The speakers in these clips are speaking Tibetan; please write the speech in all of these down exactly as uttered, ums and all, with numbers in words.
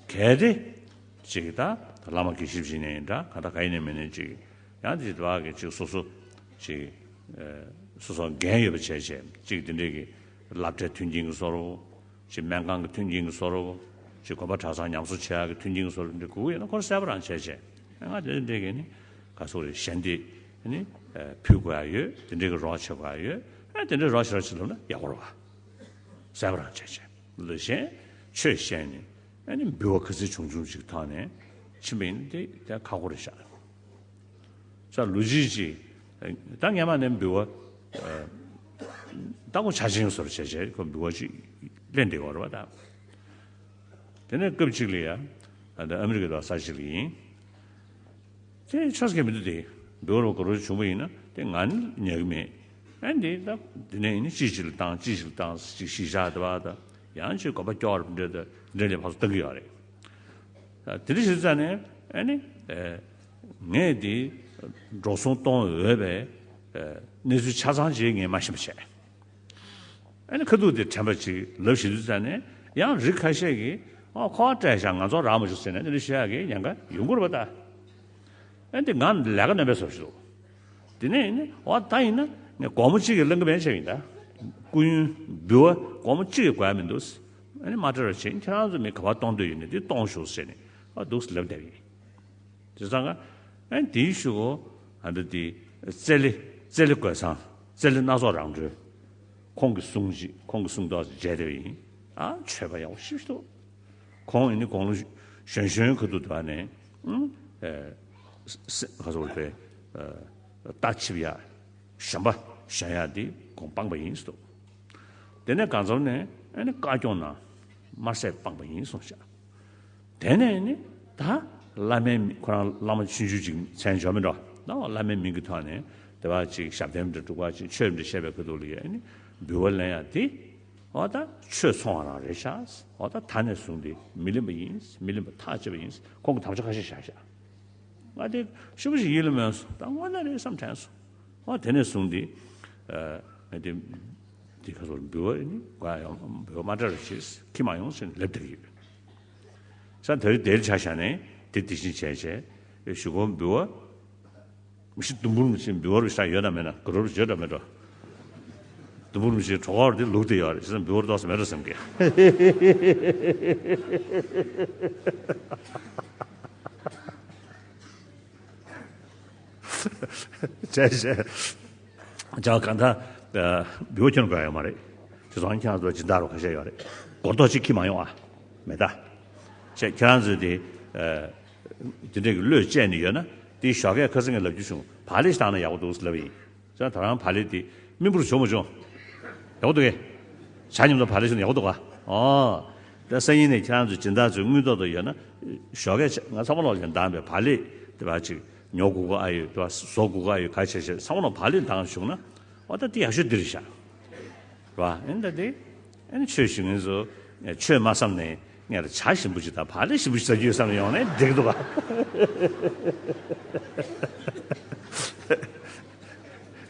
གལ་ཏེ་ཅིག་ད་བླ་མ་དགེ་བཤེས་ཅིག་ནས་ཡིན་འདྲ། གང་ལྟར་ག་ཡིན་ནས་མིན་ནས་ཅིག་ཡང་དེ་དག་གི་ཅིག་སོ་སོ་ཅིག་སོ་སོ་འགན་ཡོད་པ་བྱས་བྱས་ཅིག་དེ་འདྲས་ཀྱི་སློབ་གྲྭའི་མཐུན་རྐྱེན་གྱི་བཟོ་འདྲ། ཅིག་སྨན་ཁང་གི་མཐུན་རྐྱེན་གྱི་བཟོ་འདྲ། ཅིག་དགོན་པ་གྲྭ་ཚང་ཉམས་གསོ་བྱེད་ཡག་གི་མཐུན་རྐྱེན་གྱི་བཟོ་འདྲ་འདི་དགོས་ཀྱི་ཡོད་ན་ཁོ་རང་གསལ་པོ་རང་བྱས་བྱས། ང་དེ་འདྲས་ཀྱི་ནི་ག་སོགས་རེད། ཞལ་འདེབས་ནི་ཕུལ་དགོས་ཡག་ཡོད། དེ་འདྲས་ཀྱི་རོགས་བྱེད་དགོས་ཡག་ཡོད། ཨ་དེ་འདྲས་རོགས་བྱེད་རོགས་བྱེད་ལབ་ན་ཡག་པོ་རེད་བ། གསལ་པོ་རང་བྱས་བྱས། ལ་གཞན་ཆོས་བཤད་ནས་ཨ་ནི་འབུལ་བ་ག་ཚོད་བྱུང་བྱུང་ཅིག་ཐོག་ནས་ཕྱིན་པ་ཡིན་ན་དེ་དེ་ཁག་པོ་རེད་ཤག་ས་ལོ་རྒྱུས་ཅིག་ད་སྔན་མ་ནས་འབུལ་བ་ལྟ་སྐོར་ཆ་ཆེན་བཟོ་འདྲ་བྱས་བྱས་ཁོ་འབུལ་བ་ཅིག་ལེན་བསྡད་ཡོད་རེད་བ་ད། དེ་ནས་སྐབས་གཅིག་ལ་ཡ་ད་ཨ་མི་རི་ཀའི་ས་ཆ་ཅིག་ལ་ཡིན། དེ་ཆོས་སྐད་མི་འདུག་དེ། འབུལ་བ་ག་རེ་བྱུང་བ་ཡིན་ན་དེ་ང་ནི་ཉན་གི་མེད། ཨ་འདི་ད་དེ་ནས་ཡིན་ན་ཅི་ཞིག་ལ་བཏང་ཅི་ཞིག་ལ་བཏང་ཅིག་གཞིས་ཆགས་དེ་བ་ད་ཡང་ཅིག་དགོན་པ་སྐྱོར་འདྲ་ད་འདྲ་ལས་ཕར་ཚུར་བཏང་གི་ཡོད་རེད། དེ་འདྲ་ཞིག་ཙ་ནས་ཨ་ནི་ངས་དེ་འགྲོ་སོང་གཏོང་འོས་པའི་གནས་ཚུལ་ཆ་ཚང་ཅིག་ངས་མ་ཤེས་པ་བྱས། ཨ་ནི་ཁ་ཐུག་དེ་དྲན་པ་ཅིག་ལབ་ཞིག་དུས་ཙ་ནས་ཡང་རིགས་ཁ་ཤས་ཀྱིས་ཨ་ཁོ་བ་སྤྲད་བཞག་ང་ཚོ་རག་མ་བྱུང་ཟེར་ནས་དེ་འདྲ་བཤད་ཡག་གི་ཉེན་ཁ་ཡོང་གི་རེད་པ་ད། ཨ་འདི་ང་ལས་ཀ་རྣམ་པའི་བཟོ་ཞིག་འདུག་དེ་ནས་ཡིན་ནི་འོ་ད་ཡིན་ན་ངས་སྒོར་མོ་གཅིག་གི་ལེན་གི་མེད་བྱས་ཡིན་ད། སྐུ་ཡོན་འབུལ་བ་སྒོར་མོ་གཅིག་གི་དགོས་ཡ་མི་འདུག་ཨ་ནི་མ་སྤྲད་རོགས་བྱེད། ཁྱེད་རང་ཚོ་མི་ག་པར་གཏོང་འདོད་ཡོད་ན་དེ་གཏོང་ཤོག་ཟེར་ནས་ཨ་འདུག་ལབ་བསྡད་ཡིན། དེ་ཙང་ཀ་ཨ་ནི་དེའི་གཞུག་གུ་ཨ་འདི་དེ་རྩེ་ལེ་རྩེ་ལེ་རྒོད་ཚང་རྩེ་ལེ་སྣ་ཚོགས་རང་གྲོལ། ཁོང་གི་གསུང་ཅིག་ཁོང་གི་གསུང་ཐོག་ཅིག་མཇལ་བསྡད་པ་ཡིན། ཨ་ཆོས་པ་ཡག་པོ་ཞེ་པོ་ཅིག་འདུག་ཁོང་ཡིན་ནི་དགུང་ལོ་གཞོན་གཞོན་ཁ་ཐུག་དེ་བ་ནས་ཨ་ཨེ་ས་ས་ག་ཚོད་པའི་ཨ་རྟ་ཆིབས་ཡག་གཞོན་པ་གཞོན་ཡག་དེ་དགོངས་སྤངས་པ་ཡིན་ཟེར་འདུག་དེ་ནས་གང་འཚམ་ནས་ཨ་ནི་བཀའ་སྐྱོང་ནང་དམར་ཟས་སྤངས་པ་ཡིན་གསུངས་ཤག་དེ་ནས་ནི་ད་བླ་མའི་མི་ཁོ་རང་བླ་མ་ཆུང་ཆུང་ཅིག་མཚན་འབྱོར་མི་འགྲོ་ད་བླ་མའི་མིང་གི་ཐོག་ནས་དེ་བ་ཅིག་ཞབས་བརྟན་འདྲ་འབྲུག་པ་ཅིག་ཆོས་འདྲ་བཤད་པའི་ཁ་ཐུག་ལ་ཡ་ནི་འབུལ་བ་ལེན་ཡ་དེ་འོ་ད་ཆོས་ཚོང་བ་རང་རེད་ཤག་འོ་ད་ད་ནས་བཟུང་སྟེ་མི་ལེན་པ་ཡིན། མི་ལེན་པ་ཐག་བཅད་པ་ཡིན། ཁོང་གི་དམ་བཅའ་ཁ་ཤས་བཞག་ཤག་ང་དེ་ཞེ་པོ་ཞིག་ཡིད་ལ་མོས་སོང་། ད་དངོས་གནས་རེད་བསམ་དྲན་སོང་། འོ་དེ་ནས་བཟུང་སྟེ་ཨ་ང་དེ་དེ་ག་ཚོད་འབུལ་བ་ནི་དགོས་ཡོང་འབུལ་བ་མ་སྤྲད་རོགས་བྱེད། ཁྱི་མ་ཡོང་ཟེར་ནས་ལབ་བསྡད་ཀྱི་ཡོད། ས་དེ་རིང་དེར་ཆ་བཞག་ནས་དེ་དེ་བཞིན་བྱས་བྱས་གཞུག་གུ་འབུལ་བ་མི་ཤི་དུམ་བུར་མི་ཤི་འབུལ་བ་རུ་ཤ་ཡོད་དམ་མེད་ན་ག་རོ་རུ་བརྗོད་དམ་མེད་འགྲོ། དུམ་བུར་མི་ཤི་གྲོགས་བར་དེ་ལུགས་དེ་ཡོད་རེད། བྱས་ཙང་འབུལ་བ་ཏོག་ཙམ་མེད་འགྲོ་བསམ་གི། བྱས་བྱས། ཅག་གང་ལྟར་འབུལ་བ་ཁྱོན་དགོས་ཡོད་མ་རེད། དེ་སོང་ཁྱེད་རང་ཚོ་སྦྱིན་བདག་རོགས་ཁ་ཤས་ཡོད་རེད། སྒོར་རྡོག་གཅིག་ཁྱི་མ་ཡོང་ཨ། མེད་ད། བྱས་ཁྱེད་རང་ཚོས་དེ་དེ་འདྲའི་གི་བློས་བཅད་ནས་ཡོད་ན་དེ་ཞོགས་ཀས་ཁ་སང་གི་ལབ་རྒྱུ་བྱུང་བག་ལེབ་ཞིག་བཏང་ན་ཡག་པོ་འདུག་ལབ་ཡིན། ས་ད་རང་བག་ལེབ་དེ་མི་འབོར་བྱུང་མ་བྱུང་། ཡག་པོ་འདུག་གས། ཇ་མཉམ་དུ་བག་ལེབ་བྱུང་ན་ཡག་པོ་འདུག་ག་ཨོ། ད་སང་ཉིན་ནས་ཁྱེད་རང་ཚོ་སྦྱིན་བདག་ཚོའི་དངུལ་ཏོག་ཏོ་ཡོད་ན་ཞོགས་ཀས་ང་ཚང་མ་ལོག་ལ་འདང་བའི་བག་ལེབ་དེ་བ་ཅིག་ཉོ་དགོས་ཀྱི་ཨ་ཡོད་དེ་བ་བཟོ་དགོས་ཀྱི་ཨ་ཡོད་ག་བྱས་བྱས་ཚང་མ་ལོག་བག་ལེབ་འདང་བྱུང་ན་ཨོ་ད་དེ་ཡག་ཤོས་འདི་རེད་ཤག་རེད་བ། ཨེ་ད་དེ་ཨེ་ཆོས་ཞུ་མཁན་ཚོ་ཆོས་མ་བསམ་ནས་ངས་ལ་ཇ་ཞིམ་པོ་ཅིག་དང་བག་ལེབ་ཞིམ་པོ་ཞིག་ཟ་རྒྱུ་ཡོད་བསམ་ནས་ཡོང་ནས་འགྲིག་འདུག་ག་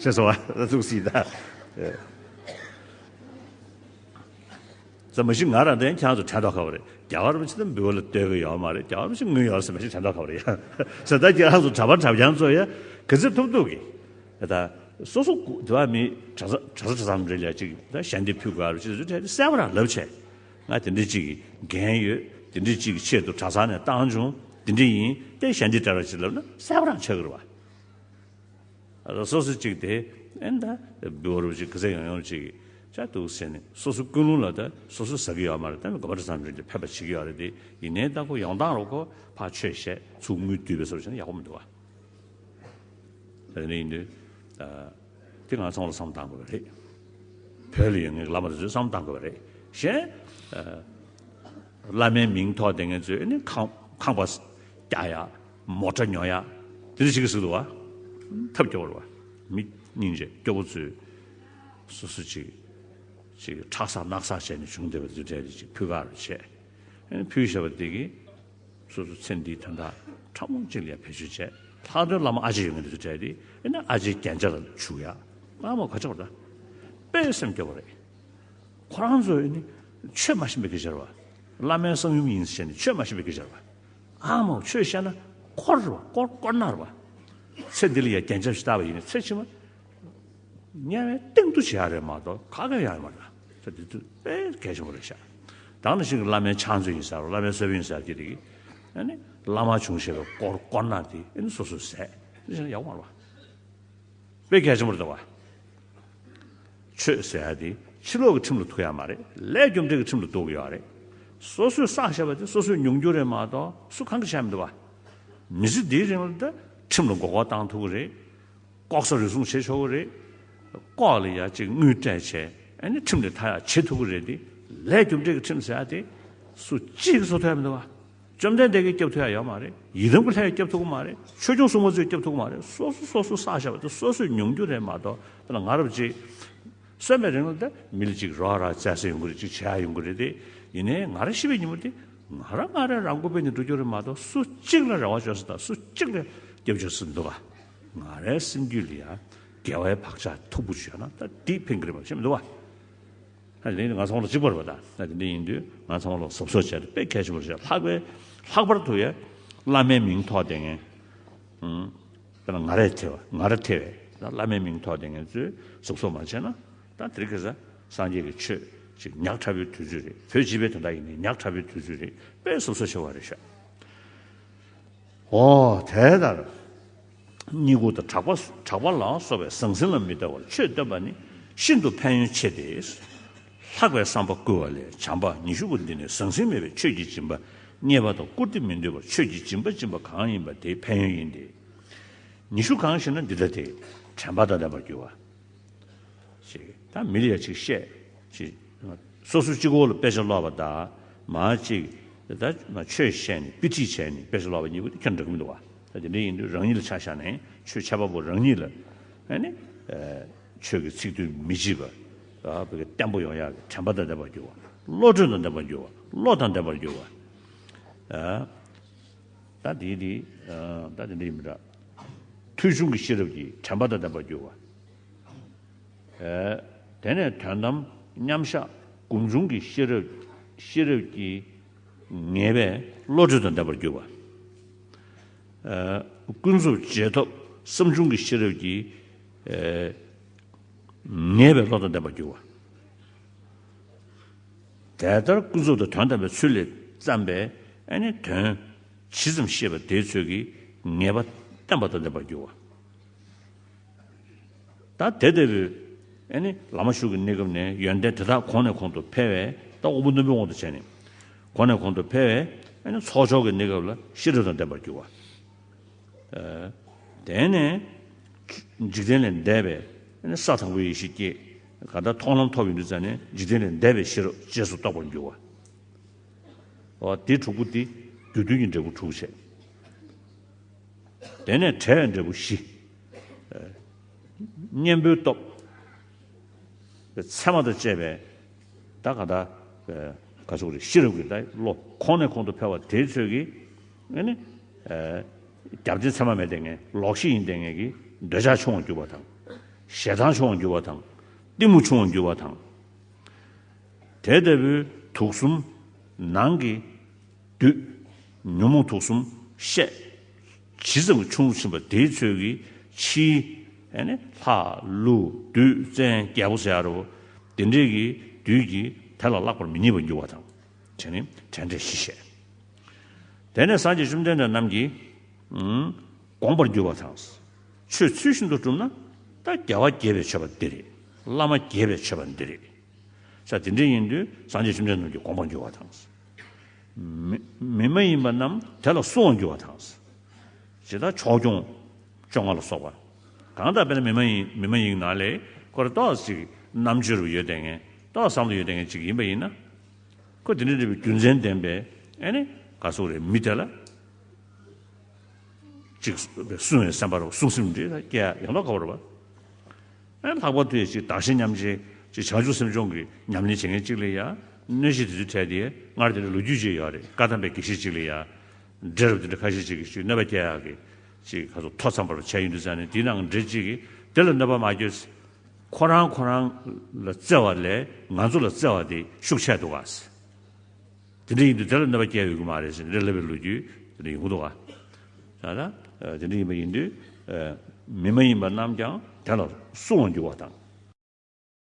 ཤེས་སོང་བ། ཐུགས་སྲིད་ད། ས་མ་གཞི་ང་རང་དེ་ཁྱེད་རང་ཚོ་དྲན་ཐོག་ཁ་བ་རེད། རྒྱལ་བ་རིན་པོ་ཆེ་དང་འབུལ་བ་ལ་ལྟོས་ཀྱི་ཡོད་མ་རེད། རྒྱལ་བ་རིན་པོ་ཆེ་དངུལ་ཡོད་ཟེར་མ་གཞི་དྲན་ཐོག་ཁ་བ་རེད་ཡ། ས་ད་ཁྱེད་རང་ཚོ་གྲྭ་པ་གྲྭ་རྐྱང་ཚོ་ཡ་ག་ཚོད་ཐུབ་ཐུབ་ཀྱི། ད་སོ་སོ་སྐུ་དེ་བ་མི་གྲྭ་ས་གྲྭ་ས་གྲྭ་ཚང་རེད་ལ་ཅིག་ད་ཞལ་འདེབས་ཕུལ་དགོས་རེད་ཅིག་ཚོ་གྲས་དེ་གསལ་པོ་རང་ལབ་བྱས། ང་དེ་འདྲ་ཅིག་གི་འགན་ཡོད། དེ་འདྲ་ཅིག་གི་ཆེད་དུ་གྲྭ་ཚང་ནས་བཏང་བྱུང་། དེ་འདྲ་ཡིན་ཏེ་ཞལ་འདེབས་སྤྲད་རོགས་ཅིག་ལབ་ན་གསལ་པོ་རང་ཆགས་ཀྱི་རེད་བ། སོ་སོ་གཅིག་དེ་ཨེ་ད་འབུལ་བ་རུ་གཅིག་ག་ཚད་ཡོང་ཡོང་གཅིག་ཆ་འདུག་ཟེར་ནས་སོ་སོ་ཀུན་སློང་ལ་ད་སོ་སོ་ཟ་གི་ཡོད་མ་རེད། ད་མི་དགོན་པ་གྲྭ་ཚང་རེད་དེ་ཕན་པ་བྱེད་ཀྱི་ཡོད་རེད་དེ། ཡིན་ནའི་ད་ཁོ་ཡོང་སྟངས་རུ་ཁོ་ཕར་ཆོས་བཤད་ཚུར་དངུལ་བསྡུས་པའི་བཟོ་བྱས་ན་ཡག་པོ་མི་འདུག་བ། དེ་ནས་ཡིན་དུས་དེ་ང་ཚང་ལ་བསམ་བཏང་དགོས་པ་རེད། བོད་ལ་ཡོད་མཁན་གྱི་བླ་མ་དེ་ཚོས་བསམ་བཏང་དགོས་པ་རེད། གཞན་བླ་མའི་མིང་ཐོགས་བསྡད་མཁན་ཚོས་ནི་ཁང་ཁང་པ་རྒྱག་ཡ། མོ་ཊ་ཉོ་ཡ། དེ་འདྲ་བྱེད་ཀྱི་ཟེར་འདུག་བ། ཐབས་སྐྱོ་བོ་རེད་བ། མི་སྙིང་རྗེ་སྐྱོ་བོ་ཚོས་སོ་སོ་ཅིག་ཅིག་ཁྲག་ཟ་རྣག་ཟ་བྱས་ནས་བྱུང་བསྡད་པ་དེ་འདྲ་ཅིག་ཕུལ་ག་རུ་བྱས། ཕུལ་བཞག་པ་དེ་གིས་སོ་སོ་ཚེ་འདིའི་དོན་དག་ཕྲ་མོ་གཅིག་ལ་ཡང་བེད་སྤྱོད་བྱས། ལྷག་དོན་བླ་མ་ཨ་ཅེ་ཡོད་མཁན་དེ་ཚོ་གྲས་དེ་ཨེ་ན་ཨ་ཅེའི་རྒྱན་ཆ་ལ་བྱུག་ཡ། སྔ་མོ་ག་ཆོག་ད། དཔེ་སེམས་སྐྱོ་བོ་རེད། ཁོ་རང་ཚོ་ཨེ་ནི་ཆོས་མ་ཤེས་པའི་སྐད་ཆ་རེད་བ། བླ་མའི་གསང་ཡུམ་ཡིན་ཟེར་ནས་ཆོས་མ་ཤེས་པའི་སྐད་ཆ་རེད་པ། ཨ་མ་ཆོས་བཤད་ན་འཁོར་རེད་པ། དཀོར་དཀོར་ནག་རེད་པ། ཚེ་འདི་ལ་ཡང་རྒྱན་ཆ་ཞིག་བཏགས་པ་ཡིན་ན་ཚེ་ཕྱི་མ་དམྱལ་བའི་གཏིང་དུ་བྱེད་ཡ་རེད་མ་གཏོགས་ག་གེ་ཡང་ཡོད་མ་རེད། ཚེ་འདི་དུས་དཔེ་གལ་ཆེན་པོ་རེད་ཤག། ད་ནང་བཞིན་གྱི་བླ་མའི་ཕྱག་མཛོད་ཡིན་ཟེར་བ། བླ་མའི་གསོལ་དཔོན་ཡིན་ཟེར་བ་དེ་དེ་གི་ཨ་ནི་བླ་མ་བྱུང་ཞེས་པའི་དཀོར་དཀོར་ནག་དེ་ཨ་ནི་སོ་སོས་ཟས་དེ་བྱས་ན་ཡག་པོ་མ་རེད་པ། དཔེ་གལ་ཆེན་པོ་རེད་པ། ཆོས་ཟེར་ཡ་དེ་ཕྱི་ལོགས་ཀྱི་ཁྲིམས་ལ་ཐུག་ཡ་མ་རེད། ལས་རྒྱུ་འབྲས་ཀྱི་ཁྲིམས་ལ་ཐུག་གི་ཡོད་རེད། སོ་སོས་བསགས་བཞག་པ་དེ་སོ་སོས་མྱོང་རྒྱུ་རེད་མ་གཏོགས་སུ་གང་གིས་བྱས་མི་འདུག་པ། མི་ཚེ་འདིའི་རིང་ལ་ད་ཁྲིམས་ལ་མགོ་སྐོར་བཏང་ཐུབ་ཀྱི་རེད། ལྐོག་ཟ་རུལ་སུངས་བྱེད་ཆོག་གི་རེད། ལྐོག་ལ་ཡ་གཅིག་དངུལ་སྤྲད་བྱས་ཨ་ནི་ཁྲིམས་ལས་ཐར་ཡ་བྱེད་ཐུབ་ཀྱི་རེད་དེ། ལས་རྒྱུ་འབྲས་ཀྱི་ཁྲིམས་ཟེར་ཡ་དེ་སུ་གཅིག་གིས་བཟོ་ཐུབ་ཡ་མི་འདུག་པ། བཅོམ་ལྡན་འདས་ཀྱིས་སྐྱོབ་ཐུབ་ཡ་ཡོད་མ་རེད། ཡི་དམ་གྱི་ལྷས་ཀྱིས་སྐྱོབ་ཐུབ་ཀྱི་མ་རེད། ཆོས་སྐྱོང་སྲུང་མ་ཚོས་སྐྱོབ་ཐུབ་ཀྱི་མ་རེད། སོ་སོ་སོ་སོས་བསགས་བཞག་པ་དེ་སོ་སོས་མྱོང་རྒྱུ་རེད་མ་གཏོགས། དཔེར་ན་ང་རང་ཅིག་གསོན་པའི་རིང་ལ་ད་མི་ལ་ཅིག་རོགས་རམ་བྱས་ཡོང་གི་རེད། ཅིག་བྱེད་ཡ་ཡོང་གི་རེད་དེ། ཡིན་ནའི་ང་རང་ཤི་བའི་ཉིན་མོ་དེ་ང་རང་ང་རང་རང་མགོ་སྦས་ནས་འགྲོ་རྒྱུ་རེད་མ་གཏོགས་སུ་གཅིག་ལ་རེ་བ་བཅོལ་ས་དང་སུ་གཅིག་ལ་སྐྱབས་བཅོལ་ས་མི་འདུག་ག། ང་རའི་སེམས་རྒྱུད་ལ་ཡ་དགེ་བའི་བག་ཆགས་མཐུག་པོ་ཅིག་ཡོད་ན་ད་འདི་ཕན་གི་རེད་པ། ཤེས་མི་འདུག་ག། ཨ་ནི་ང་ཚང་མ་ལ་གཅིག་པ་རེད་པ། ད་ཨ་དེ་འདྲ་ཡིན་དུས་ང་ཚང་མ་ལ་གཟབ་གཟབ་བྱས་ཏེ་དཔེ་གལ་ཆེན་པོ་རེད། ལྷག་པའི་ལྷག་པར་དུ་ཡ་བླ་མའི་མིང་ཐོགས་བསྡད་མཁན། ཨང་། དཔེར་ན་ང་རས་ཐེ་བ་ང་ར་ཐེ་བས་ད་བླ་མའི་མིང་ཐོགས་བསྡད་མཁན་ཚོས་གཟབ་གཟབ་མ་བྱས་ན་ད་དེ་རིང་ཁ་སང་སངས་རྒྱས་ཀྱི་ཆོས་ཅིག་ཉག་ཕྲ་བོའི་དུས་ཚོད་རེད། བོད་སྤྱི་པའི་དོན་དག་ཡིན་ནའི་ཉག་ཕྲ་བོའི་དུས་ཚོད་རེད། དཔེ་གཟབ་གཟབ་བྱེད་དགོས་རེད་ཤག། འོ་དེ་ལྟར། རྙེད་བཀུར་དང་གྲགས་པ་གྲགས་པ་ལ་སོགས་པའི་ཟང་ཟིང་ལ་མི་ལྟ་བར་ཆོས་སྟོན་པ་ནི་ཤིན་ཏུ་ཕན་ཡོན་ཆེ་སྟེ། ལྷག་པའི་བསམ་པ་བསྐུལ་བ་ལས་བྱམས་པ་ཉི་ཤུ་པོ་འདི་ནི་ཟང་ཟིང་མེད་པའི་ཆོས་ཀྱི་སྦྱིན་པ་རྙེད་པ་དང་བཀུར་སྟི་མི་འདོད་པར་ཆོས་ཀྱི་སྦྱིན་པ་སྦྱིན་པ་གང་ཡིན་པ་དེའི་ཕན་ཡོན་ཡིན་ཏེ། ཉི་ཤུ་གང་ཞེ་ན་འདི་ལྟ་སྟེ། དྲན་པ་དང་ལྡན་པར་འགྱུར་བ། ཞེས་ད་མི་ལ་ཡ་ཅིག་བཤད་ཅིག། སོ་སོ་གཅིག་པོ་ལ་དཔེ་ཆ་ཀློག་པ་དང་མ་གཅིག་ད་ཆོས་བཤད་ནས་དཔེ་ཁྲིད་བྱས་ནས་དཔེ་ཆ་ཀློག་པ་གཉིས་པོ་དེ་ཁྱོན་འདྲ་གི་མི་འདུག་བ། ད་དེ་འདྲ་ཡིན་དུས་རང་ཉིད་ལ་ཆ་བཞག་ནས་ཆོས་འཆད་པ་པོ་རང་ཉིད་ལ་ཨ་ནི་ཆོས་ཀྱི་ཚིག་དོན་མི་བརྗེད་པ་བརྟན་པོ་ཡོང་ཡག་གི་དྲན་པ་དང་ལྡན་པར་འགྱུར་བ། བློ་གྲོས་དང་ལྡན་པར་འགྱུར་བ། བློ་དང་ལྡན་པར་འགྱུར་བ། ད་དེ་དེ་ད་དེ་འདྲ་ཡིན་པ་འདྲ། ཐོས་བྱུང་གི་ཤེས་རབ་ཀྱིས་དྲན་པ་དང་ལྡན་པར་འགྱུར་བ། དེ་ནས་དོན་དམ་མཉམ་བཞག་སྒོམ་བྱུང་གི་ཤེས་རབ་ཤེས་རབ་ཀྱིས་ངེས་པའི་བློ་གྲོས་དང་ལྡན་པར་འགྱུར་བ། ཀུན་རྫོབ་རྗེས་ཐོབ་བསམ་བྱུང་གི་ཤེས་རབ་ཀྱིས་ངེས་པའི་བློ་དང་ལྡན་པར་འགྱུར་བ། དེ་ལྟར་ཀུན་རྫོབ་ཏུ་དོན་དམ་པའི་ཚུལ་ལས་བརྩམས་པའི་ཨ་ནི་དོན་ཇི་ཙམ་ཤེས་པ་དེའི་ཚོད་ཀྱིས་ངེས་པ་བརྟན་པ་དང་ལྡན་པར་འགྱུར་བ། ད་དེ་ལྟ་བུའི་ཨ་ནི་བླ་མ་ཞུགས་ཀྱི་གནས་སྐབས་ནས་ཡོན་ཏན་དེ་དག་གོང་ནས་གོང་དུ་འཕེལ་བས། ད་དབང་པོ་རྣོན་པོའི་དབང་དུ་བྱས་ནས་གོང་ནས་གོང་དུ་འཕེལ་བས་ཨ་ནི་ཚོགས་མཆོག་གི་གནས་སྐབས་ལ་ཤེས་རབ་དང་ལྡན་པར་འགྱུར་བ། དེ་ནས་འཇིག་རྟེན་ལས་འདས་པའི་ས་དང་པོའི་ཡེ་ཤེས་སྐྱེས། གང་ལྟར་མཐོང་ལམ་ཐོབ་ཡོང་དུས་ཙམ་ནས་འཇིག་རྟེན་ལས་འདས་པའི་ཤེས་རབ་རྗེས་སུ་རྟོགས་པར་འགྱུར་བ། འོ་དེ་དྲུག་པོ་དེ་རྒྱུ་མཐུན་གྱི་འབྲས་བུ་དྲུག་བྱས། དེ་ནས་བྲལ་བའི་འབྲས་བུ་བཞི། གཉེན་པོའི་སྟོབས། མཚན་མ་དང་བཅས་པའི་ད་ག་ད་ག་ཟེར་རེད། ཤེས་རབ་ཀྱི་ད་བློ་གོང་ནས་གོང་དུ་འཕེལ་བ་དེའི་ཚོད་ཀྱིས་ཨ་ནི་རྒྱུ་མཚན་མཚན་མ་མེད་བསྡད་མཁན་ལོག་ཤེས་ཡིན་བསྡད་མཁན་གྱི་འདོད་ཆགས་ཆུང་བར་འགྱུར་བ་དང་། ཞེ་སྡང་ཆུང་བར་འགྱུར་བ་དང་། གཏི་མུག་ཆུང་བར་འགྱུར་བ་དང་། དེ་ལྟ་བུའི་དུག་གསུམ་ནང་གི་བདུད་ཉོན་མོངས་དུག་གསུམ་བཤད་ཇི་ཙམ་ཆུང་ཕྱིན་པ་དེའི་ཚོད་ཀྱིས་ཕྱིའི་ཨ་ནི་ལྷ་ཀླུ་བདུད་བཙན་རྒྱལ་པོ་ཟེར་ཡ་རོ་དེ་འདྲས་ཀྱི་བདུད་ཀྱིས་དེ་ལ་བརླག་པར་མི་ནུས་པར་འགྱུར་བ་དང་། བྱས་ནས་བྲལ་འབྲས་བཞི་བཤད། དེ་ནས་སངས་རྒྱས་བཅོམ་ལྡན་འདས་རྣམས་ཀྱིས་ཨང་དགོངས་པར་འགྱུར་བ་དང་། ཆོས་ཚུལ་བཞིན་དུ་བསྒྲུབས་ན་ད་རྒྱལ་བ་དགྱེས་པའི་མཆོད་པ་འདི་རེད། བླ་མ་དགྱེས་པའི་མཆོད་པ་འདི་རེད། ས་དེ་འདྲ་ཡིན་དུས་སངས་རྒྱས་བཅོམ་ལྡན་རྣམས་ཀྱིས་དགོངས་པར་འགྱུར་བ་དང་། མི་མི་མ་ཡིན་པ་རྣམས་དེ་ལ་སྲུང་བར་འགྱུར་བ་དང་། ཇི་ལྟར་ཕྱོགས་སྐྱོང་བཅོ་ལྔ་ལ་སོགས་པ། གང་ལྟར་དཔེར་ན་མི་མ་ཡིན་མི་མ་ཡིན་ནང་ལས་ཁོ་རང་ཏོག་ཙམ་ཅིག་རྣམ་དཔྱོད་རུ་ཡོད་བསྡད་མཁན་ཏོག་ཙམ་བསམ་བློ་ཡོད་བསྡད་མཁན་ཅིག་ཡིན་པ་ཡིན་ན། ཁོ་དེ་འདྲ་འདྲ་བའི་རྒྱུ་མཚན་ལྡན་པའི་ཨ་ནི་ག་ཟེར་རེད། མི་དེ་ལ། ཅིག་སྲུང་བའི་སེམས་པ་རུ་སྲུང་སེམས་འདི་སྐྱེ་ཡ་ཡོང་ཐབས་ག་པར་བ། ཨ་ལྷག་པར་དུ་ཡ་ཅིག་བདག་གཞན་མཉམ་བརྗེ་ཅིག་བྱང་ཆུབ་སེམས་སྦྱོང་གི་ཉམས་ལེན་བྱེད་མཁན་ཅིག་ལ་ཡ་གནོད་བྱེད་དེ་ཚོའི་གྲས་དེ་སྔར་དེ་འདྲ་ལོ་རྒྱུས་ཅིག་ཡོད་རེད། བཀའ་གདམས་པའི་དགེ་བཤེས་ཅིག་ལ་ཡ་འདྲེ་རབ་དེ་འདྲ་ཁ་ཤས་ཅིག་གིས་ཅིག་གནོད་པ་སྐྱེལ་ཡག་གི་ཅིག་ག་ཚོད་ཐོ་འཚམས་པར་བྱས་ཡོང་དུས་ཙང་ནས་དེའི་ནང་འདྲེ་གཅིག་གིས་དེ་ལ་གནོད་པ་མ་བསྐྱལ། ཁོ་རང་ཁོ་རང་ལ་བརྩེ་བ་ལས་ང་ཚོ་ལ་བརྩེ་བ་དེ་ཤུགས་ཆེ་འདུག་ག། དེ་འདྲ་ཡིན་དུས་དེ་ལ་གནོད་པ་སྐྱེལ་འོས་ཀྱི་མ་རེད་ཟེར་ནས་ལབ་པའི་ལོ་རྒྱུས་དེ་འདྲ་ཡོང་གི་འདུག་ག་ད་ལྟ་དེ་འདྲ་ཡིན་པ་ཡིན་དུས་མི་མ་ཡིན་པ་རྣམས་ཀྱང་དེ་ལ་སྲུང་བར་འགྱུར་བ་དང་